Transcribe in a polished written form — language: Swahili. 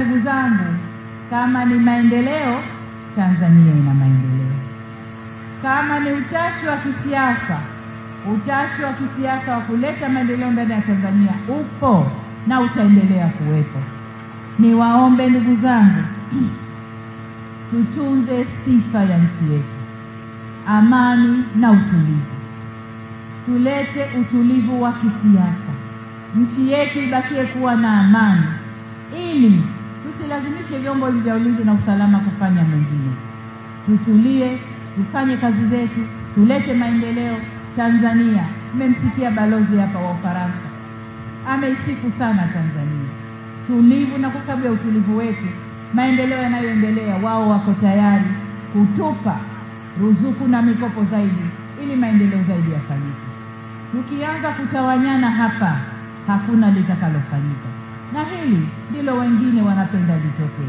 Ndugu zangu, kama ni maendeleo, Tanzania ina maendeleo. Kama ni utashi wa kisiasa, utashi wa kisiasa wa kuleta maendeleo ndani ya Tanzania upo na utaendelea kuwepo. Niwaombe ndugu zangu, tutunze sifa ya nchi yetu, amani na utulivu. Tulete utulivu wa kisiasa, nchi yetu ibakie kuwa na amani, ili tusilazimishe vyombo vya ulinzi na usalama kufanya mengine. Tutulie, tufanye kazi zetu, tulete maendeleo Tanzania. Mmemsikia balozi hapa wa Ufaransa, ameisifu sana Tanzania tulivu, na kwa sababu ya utulivu wetu, maendeleo yanayoendelea, wao wako tayari kutupa ruzuku na mikopo zaidi ili maendeleo zaidi yafanyike. Tukianza kutawanyana hapa, hakuna litakalofanyika, na hili ndilo wengine wanapenda litokee.